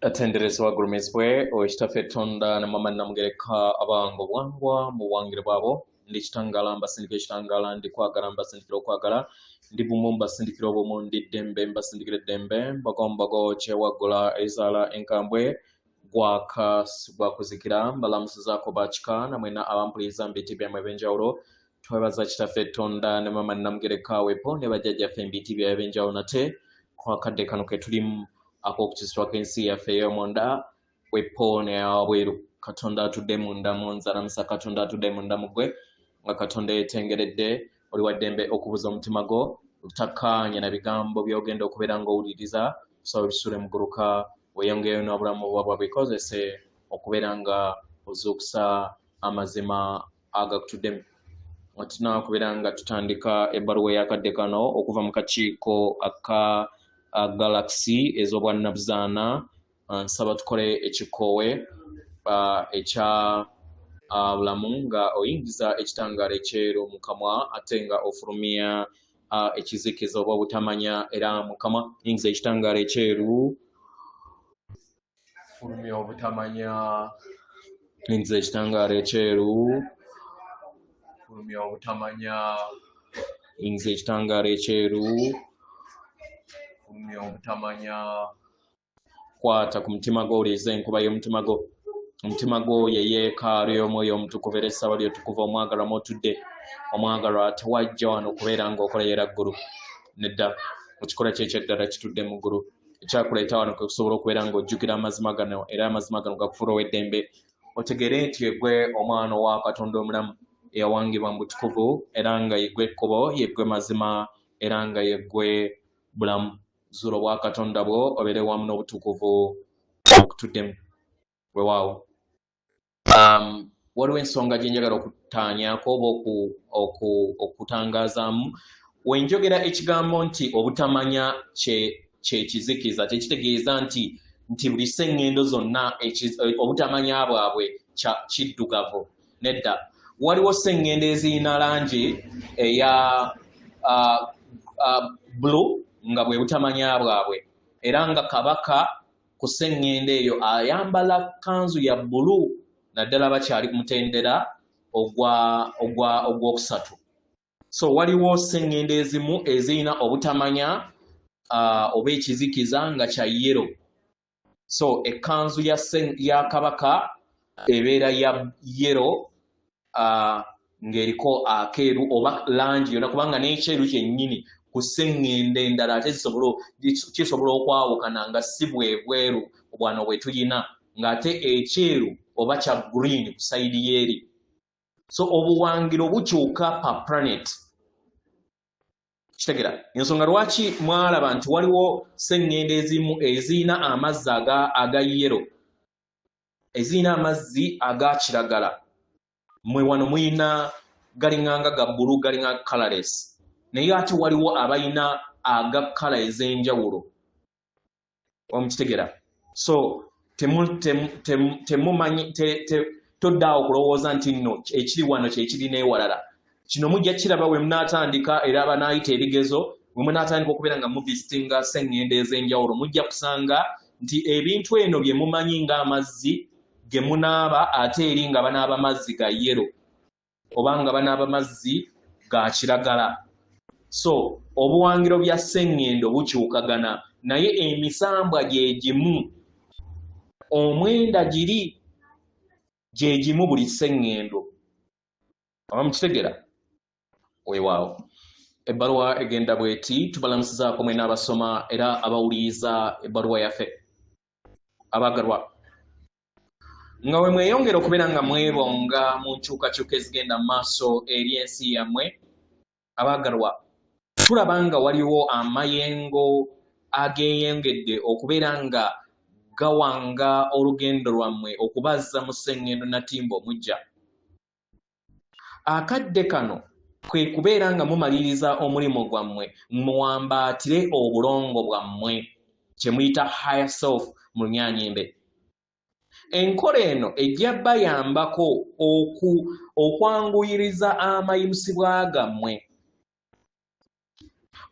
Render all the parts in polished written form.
Atenderezebwa agulumizibwe Owekitaffe Tonda ne Maama Namugereka abawanga obuwangwa mu buwangire bwabo. Ndi kitangala mbasindikira ekitangala, ndi kwagala mbasindikira okwagala, ndi bumu mbasindikira obumu, ndi ddembe mbasindikira eddembe, mbogo mbogo kyewaggula ezaala enkambwe, gwaka gwakuzikira. Mbalamusizaako bakika namwena abampuliriza mu biti byammwe ebyenjawulo. Twebaza Kitaffe Tonda ne Maama Namugereka wepo ne bajjajjaffe mu biti byabwe ebyenjawulo nate kwakadde kano ke tulimu ak'okukyusibwa kw'ensi yaffe ey'omunda wepo neyawabweru. Katonda atudde munda mu nze alamusa Katonda atudde munda mu ggwe, nga Katonda yeetengeredde. Oli wa ddembe okubuza omutima gwo obutakkaanya na bigambo by'ogenda okubeera ng'owuliriza, sobola obisule muguluka weeyongereyo n'obulamu bwabwa bwekozese okubeera nga ozuukusa amazima agakutuddemu. Nga tunakubeera nga tutandika ebbaluwa ey'akadde kano okuva mu kakiiko aka Galaxy ez'obwannabuzaana, nsaba tukole ekikoowe ekya bulamu nga oyingiza ekitangaala ekyeru mu kamwa ate nga ofulumya ekizikiza oba obutamanya era mu kamwa. Yingiza ekitangaala ekyeru, fulumya obutamanya. Yingiza ekitangaala ekyeru, fulumya obutamanya. Yingiza ekitangaala ekyeru, fulumya obutamanya. Kwata ku mutima gwo, owulirize enkuba y'omutima gwo. Omutima gwo ye yeekaalu y'Omwoyo Omutukuvu era essaba ly'otukuvu omwagalwa mw'otudde. Omwagalwa, tewajja wano kubeera ng'okolerera ggulu, nedda. Ekikola kye ekyeddala kitudde mu ggulu. Ekyakuleeta wano kwe kusobola okubeera ng'ojjukira amazima gano, era amazima gano gakufuula ow'eddembe, otegeere nti yeggwe omwana owa Katonda omulamu eyawangibwa mu butukuvu, era nga yeggwe ekkubo, yeggwe mazima, era nga yeggwe bulamu. Zuula obwakatonda bwo obeere wamu n'obutukuvu obukutuddemu. Weewaawo. Waliwo ensonga gye njagala okutaanyaako oba okutangaazaamu. Wenjogera ekigambo nti obutamanya kye kizikiza, tekitegeeza nti buli sseŋŋendo zonna obutamanya bwabwe kiddugavu, nedda. Waliwo sseŋŋendo ezirina langi eya blue nga bwe butamanya bwabwe, era nga kabaka ku sseŋŋendo eyo ayambala kkanzu ya bbulu, naddala bakyali ku mutendera ogwokusatu. So waliwo sseŋŋendo ezimu ezirina obutamanya oba ekizikiza nga kya yero. So ekkanzu ya kabaka ebeera ya yero ng'eriko akeeru oba langi yonna, kubanga n'ekyeru kyennyini ku sseŋŋendo endala ate kisobola okwawukana nga si bwe bweru bwano bwe tuyina, ng'ate ekyeru oba kya green ku sayidi y'eri. So obuwangiro bukyuka per planet. Kitegera ensonga lwaki mwalaba nti waliwo sseŋŋendo ezimu ezirina amazzi aga yero, ezirina amazzi aga kiragala. Mwe wano mulina galinganga ga bbulu, galinga colorless, naye ate waliwo abalina aga kkala ez'enjawulo. Omukitegera? So temumanyi, toddaawo kulowooza nti nno ekiri wano kyekiri n'ewalala. Kino mujja kiraba we munaatandika, era abanaayita ebigezo, we munaatandika okubeera nga muvisitinga sseŋŋendo ez'enjawulo, mujja kusanga nti ebintu eno bye mumanyi ng'amazzi ge munaaba, ate eri nga banaaba mazzi ga yero oba nga banaaba mazzi ga kiragala. So obuwangiro bya sseŋŋendo bukyukagana, naye emisambwa gye gimu, omwenda giri gye gimu buli sseŋŋendo. Oba mukitegera? Weewaawo. Ebbaluwa egenda bweti: tubalamusizaako mwena abasoma era abawuliriza ebbaluwa yaffe. Abagalwa, nga we mweyongera okubeera nga mwebonga mu nkyukakyuka ezigenda mu maaso eri ensi yammwe, abagalwa, tulaba nga waliwo amayengo ageeyongedde okubeera nga gawanga olugendo lwammwe okubazza mu sseŋŋendo natimba omuggya. Akadde kano kwe kubeera nga mumaliriza omulimu gwammwe, muwambaatire obulongo bwammwe kye muyita higher self mu Lunyanyembe. Enkola eno ejja bayambako okwanguyiriza amayimusibwa gammwe.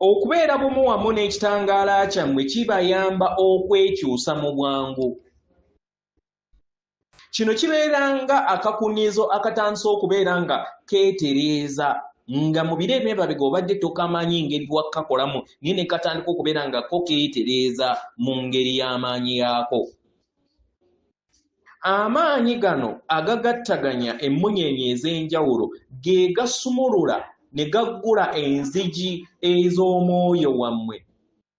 Okubeera bumu wamu n'ekitangaala kyammwe kibayamba okwekyusa mu bwangu. Kino kibeera nga akakunizo akatandise okubeera nga keetereeza, nga mu biro eby'emabega obadde tokamanyi ngeri wakakolamu, naye ne katandika okubeera nga ko keetereeza mu ngeri y'amaanyi gaako. Amaanyi gano agagattaganya emmunyeenye ez'enjawulo ge gasumulula ne gaggula enzigi ez'omwoyo wammwe,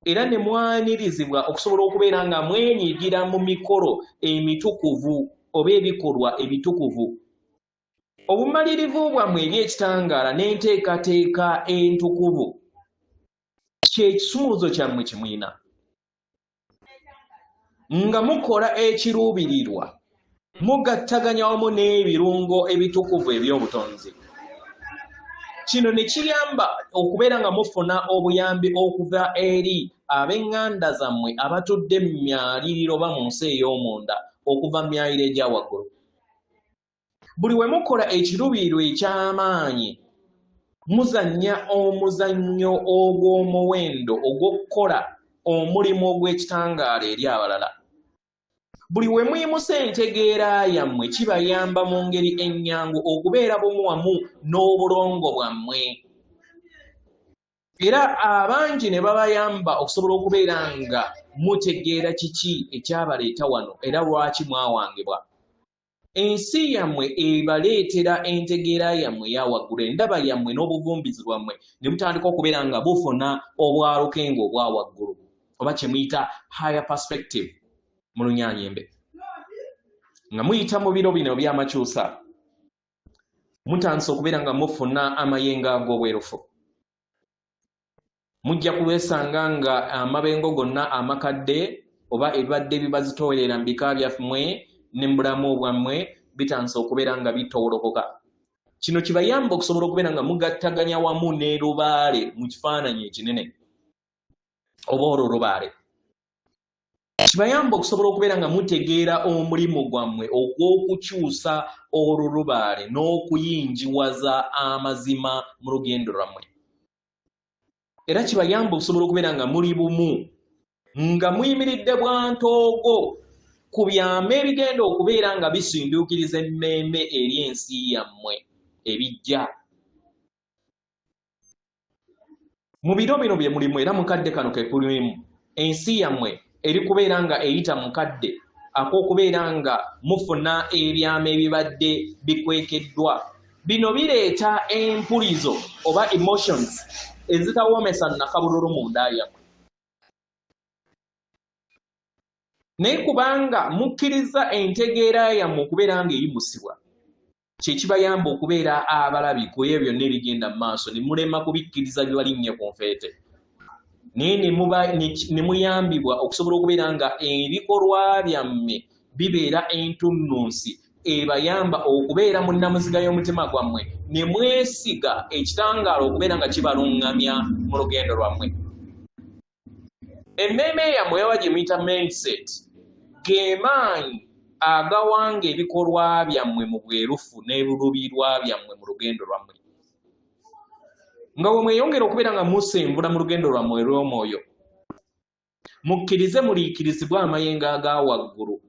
era ne mwanirizibwa okusobola okubeera nga mwenyigira mu mikolo emitukuvu oba ebikolwa ebitukuvu. Obumalirivu bwammwe eri ekitangaala n'enteekateeka entukuvu kye kisumuluzo kyammwe kye mulina. Nga mukola ekiruubirirwa, mugattaganya wamu n'ebirungo ebitukuvu eby'obutonzi. Kino ne kiyamba okubeera nga mufuna obuyambi okuva eri ab'eŋŋanda zammwe abatudde mu myaliriro oba mu nsi ey'omunda okuva mu myaliro egya waggulu. Buli we mukola ekiruubirirwa eky'amaanyi, muzannya omuzannyo ogw'omuwendo ogw'okukola omulimu ogw'ekitangaala eri abalala. Buli we muyimusa entegeera yammwe kibayamba mu ngeri ennyangu okubeera bumu wamu n'obulongo bwammwe. Era abangi ne babayamba okusobola okubeera nga mutegeera kiki ekyabaleeta wano era lwaki mwawangibwa. Ensi yammwe ebaleetera entegeera yammwe eya waggulu, endaba yammwe n'obuvumbizi bwammwe ne butandika okubeera nga bufuna obwalukenga obwa waggulu oba kye muyita higher perspective mu Lunyaanyembe. Nga muyita mu biro bino eby'amakyusa, mutandise okubeera nga mufuna amayengo ag'obwerufu. Mujja kwesanga nga amabengo gonna amakadde oba ebibadde bibazitoowerera mu bika byammwe ne mu bulamu bwammwe bitandise okubeera nga bitoolokoka. Kino kibayamba okusobola okubeera nga mugattaganya wamu ne lubaale mu kifaananyi ekinene oba olwo lubaale. Kibayamba okusobola okubeera nga mutegeera omulimu gwammwe ogw'okukyusa olulubaale n'okuyingiwaza amazima mu lugendo lwammwe. Era kibayamba okusobola okubeera nga muli bumu, nga muyimiridde bwa ntoogo ku byama ebigenda okubeera nga bisinduukiriza emmeeme eri ensi yammwe ebijja. Mu biro bino bye mulimu era mu kadde kano ke kulimu, ensi yammwe eri kubeera nga eyita mu kadde ak'okubeera nga mufuna ebyama ebibadde bikwekeddwa. Bino bireeta empulizo oba emotions ezitawoomesa nnakabululu munda yammwe. Naye kubanga mukkiriza entegeera yammwe okubeera ng'eyimusibwa, kye kibayamba okubeera abalabi ku ebyo byonna ebigenda mu maaso, ne mulema kubikkiriza bibalinnye ku nfeete. Naye ne muyambibwa okusobola okubeera nga ebikolwa byammwe bibeera entunnunsi ebayamba okubeera mu nnamuziga y'omutima gwammwe, ne mwesiga ekitangaala okubeera nga kibaluŋŋamya mu lugendo lwammwe. Emmeeme yammwe oba gye muyita mindset ge maanyi agawanga ebikolwa byammwe mu bwerufu n'ebuluubirwa byammwe mu lugendo lwammwe. Nga bwe mweyongera okubeera nga musembula mu lugendo lwammwe olw'omwoyo, mukkirize muliikirizibwe amayengo aga waggulu,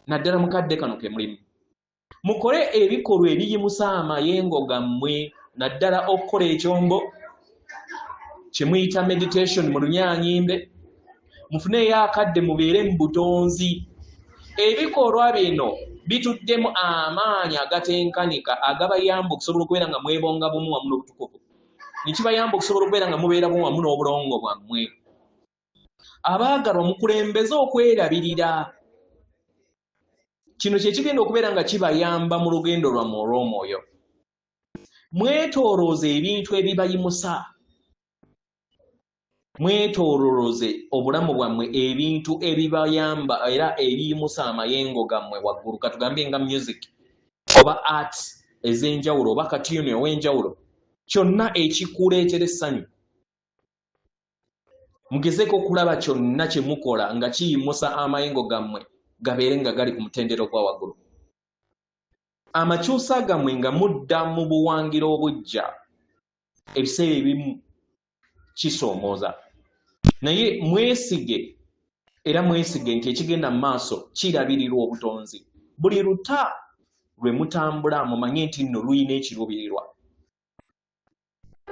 naddala mu kadde kano ke mulimu. Mukole ebikolwa ebiyimusa amayengo gammwe, naddala okukola ekyombo kye muyita meditation mu Lunyaanyimbe, mufuneeyo akadde mubeere mu butonzi. Ebikolwa bino bituddemu amaanyi agatenkanika agabayamba okusobola okubeera nga mwebonga bumu wamu n'obutukuvu, ne kibayamba okusobola okubeera nga mubeera bumu wamu n'obulongo bwammwe. Abaagalwa, mukulembeze okwerabirira. Kino kye kigenda okubeera nga kibayamba mu lugendo lwammwe olw'omwoyo. Mwetoolooze ebintu ebibayimusa. Mwetoolooze obulamu bwammwe ebintu ebibayamba era ebiyimusa amayengo gammwe waggulu, katugambe nga music oba art ez'enjawulo oba katuni ow'enjawulo, kyonna ekikuleetera essanyu. Mugezeeko okulaba kyonna kye mukola nga kiyimusa amayengo gammwe gabeere nga gali ku mutendera ogwa waggulu. Amakyusa gammwe nga mudda mu buwangiro obuggya, ebiseera ebimu Kisoomooza, naye mwesige era mwesige nti ekigenda mu maaso kirabirirwa obutonzi. Buli luta lwe mutambula mumanye nti nno lulina ekiruubirirwa,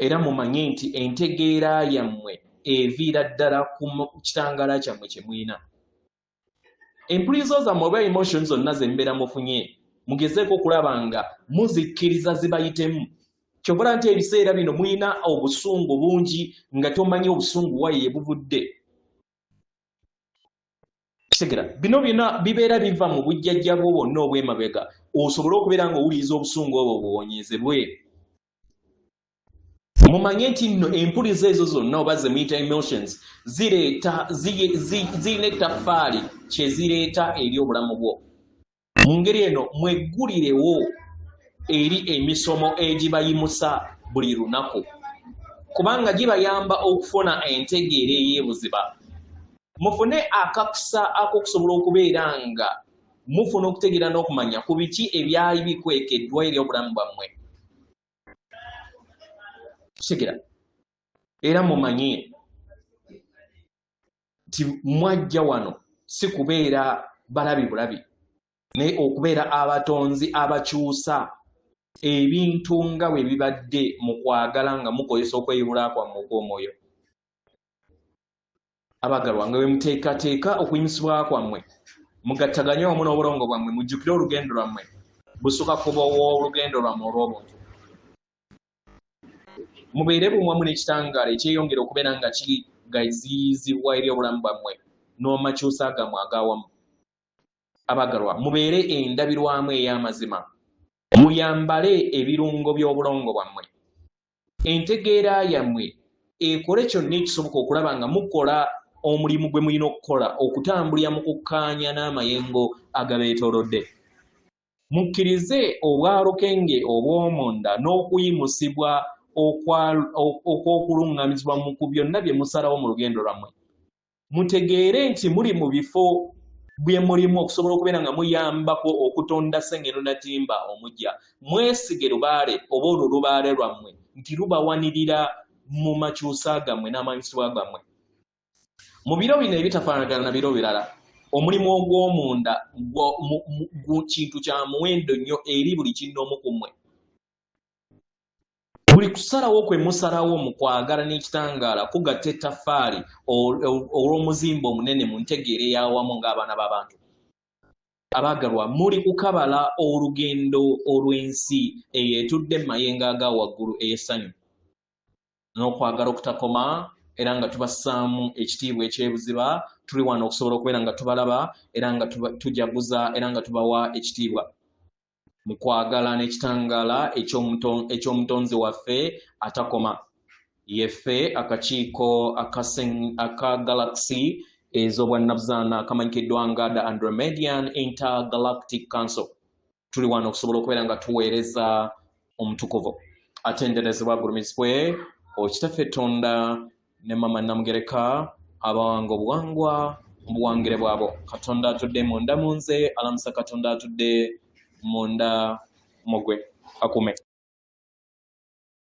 era mumanye nti entegeera yammwe eviira ddala ku kitangaala kyammwe kye mulina. Empulizo zammwe oba emotions zonna ze mubeera mufunye, mugezeeko okulaba nga muzikkiriza zibayitemu. Kyova nti ebiseera bino mulina obusungu bungi nga tomanyi obusungu waye buvudde. Kitegera, bino byonna bibeera biva mu bujjajja bwo bwonna obw'emabega, osobole okubeera ng'owuliriza obusungu obwo buwonyezebwe. Mumanye nti nno empulizo ezo zonna oba ze muyita emotions zireeta zirina ettaffaali kye zireeta eri obulamu bwo. Mu ngeri eno mweggulirewo eri emisomo egibayimusa buli lunaku, kubanga gibayamba okufuna entegeera ey'ebuziba. Mufune akakisa ak'okusobola okubeera nga mufuna okutegeera n'okumanya ku biki ebyali bikwekeddwa eri obulamu bwammwe. Kitegera, era mumanye nti mwajja wano si kubeera balabi bulabi, naye okubeera abatonzi abakyusa ebintu nga bwe bibadde mu kwagala, nga mukozesa okweyubula kwammwe okw'omwoyo. Abagalwa, nga bwe muteekateeka okuyimusibwa kwammwe, mugattaganye wamu n'obulongo bwammwe, mujjukire olugendo lwammwe busuka kuba olugendo lwammwe olw'obuntu. Mubeere bumu wamu n'ekitangaala ekyeyongera okubeera nga kigaziyizibwa eri obulamu bwammwe n'amakyusa gammwe ag'awamu. Abagalwa, mubeere endabirwamu ey'amazima, muyambale ebirungo by'obulongo bwammwe. Entegeera yammwe ekole kyonna ekisoboka okulaba nga mukola omulimu gwe mulina okukola okutambulira mu kukkaanya n'amayengo agabeetoolodde. Mukkirize obwalukenge obw'omunda n'okuyimusibwa okw'okuluŋŋamizibwa ku byonna bye musalawo mu lugendo lwammwe. Mutegeere nti muli mu bifo bye mulimu okusobola okubeera nga muyambako okutonda Ssengendo Natimba omuggya. Mwesige lubaale oba olwo lubaale lwammwe nti lubawanirira mu makyusa gammwe n'amayimusibwa gammwe. Mu biro bino ebitafaanagana na biro birala, omulimu ogw'omunda kintu kya muwendo nnyo eri buli kinnoomu ku mmwe. Buli kusalawo kwe musalawo mu kwagala n'ekitangaala kugatta ettaffaali olw'omuzimbo omunene mu ntegeera ey'awamu ng'abaana b'abantu. Abaagalwa, muli kukabala olugendo olw'ensi eyo etudde mu mayengo aga waggulu ey'essanyu n'okwagala okutakoma, era nga tubassaamu ekitiibwa ekyebuziba. Tuli wano okusobola okubeera nga tubalaba era nga tujaguza era nga tubawa ekitiibwa mu kwagala n'ekitangaala eky'omutonzi waffe atakoma. Yeffe akakiiko aka galaxy ez'obwannabuzaana akamanyikiddwa nga the Andromedian Intergalactic Council. Tuli wano okusobola okubeera nga tuweereza omutukuvu atenderezebwa agulumizibwe okitaffe Tonda ne Mama Namugereka, abawanga obuwangwa mu buwangire bwabo. Katonda atudde munda mu nze alamusa Katonda atudde munda mugwe akume.